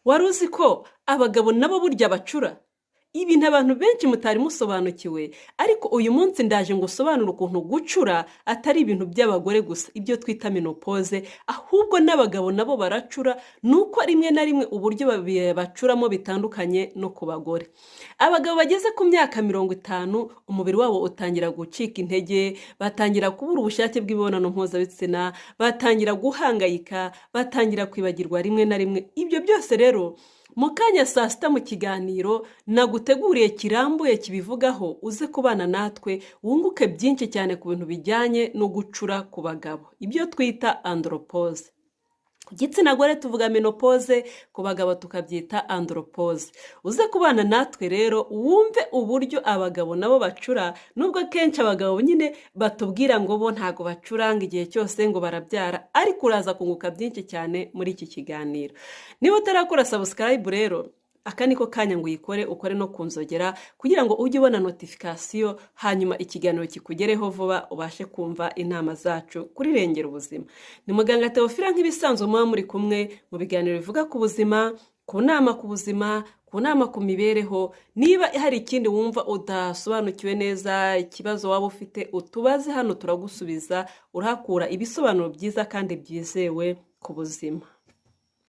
Wari uzi ko abagabo nabo burya bacura? Ibintu abantu benshi mutari musobanukiwe, ariko uyu munsi ndaje ngo usobanure ukuntu gucura atari ibintu by'abagore gusa, ibyo twita ménopause, ahubwo n'abagabo nabo baracura, ni uko rimwe na rimwe uburyo bacuramo bitandukanye no ku bagore. Abagabo bageze ku myaka 50, umubiri wabo utangira gucika intege, batangira kubura ubushake bw'imibonano mpuzabitsina, batangira guhangayika, batangira kwibagirwa rimwe na rimwe. Ibyo byose rero, mu kanya saa 6 mu kiganiro naguteguriye kirambuye kibivugaho, uze kubana natwe wunguke byinshi cyane ku bintu bijyanye no gucura ku bagabo, ibyo twita andropause. Ku gitsina gore tuvuga ménopause, ku bagabo tukabyita andropause. Uze kubana natwe rero wumve uburyo abagabo nabo bacura, nubwo akenshi abagabo nyine batubwira ngo bo ntabwo bacuranga, igihe cyose ngo barabyara, ariko uraza kunguka byinshi cyane muri iki kiganiro. Niba utarakora subscribe rero, aka niko kanya ngo uyikore, ukore no ku nzogera kugira ngo ujye ubona notification, hanyuma ikiganiro kikugereho vuba, ubashe kumva inama zacu kuri Rengera Ubuzima. Ni muganga Teofila nk'ibisanzwe muba muri kumwe mu biganiro bivuga ku buzima, ku nama ku buzima, ku nama ku mibereho. Niba hari ikindi wumva udasobanukiwe neza, ikibazo waba ufite, utubaze hano turagusubiza. Urahakura ibisobanuro byiza kandi byizewe ku buzima.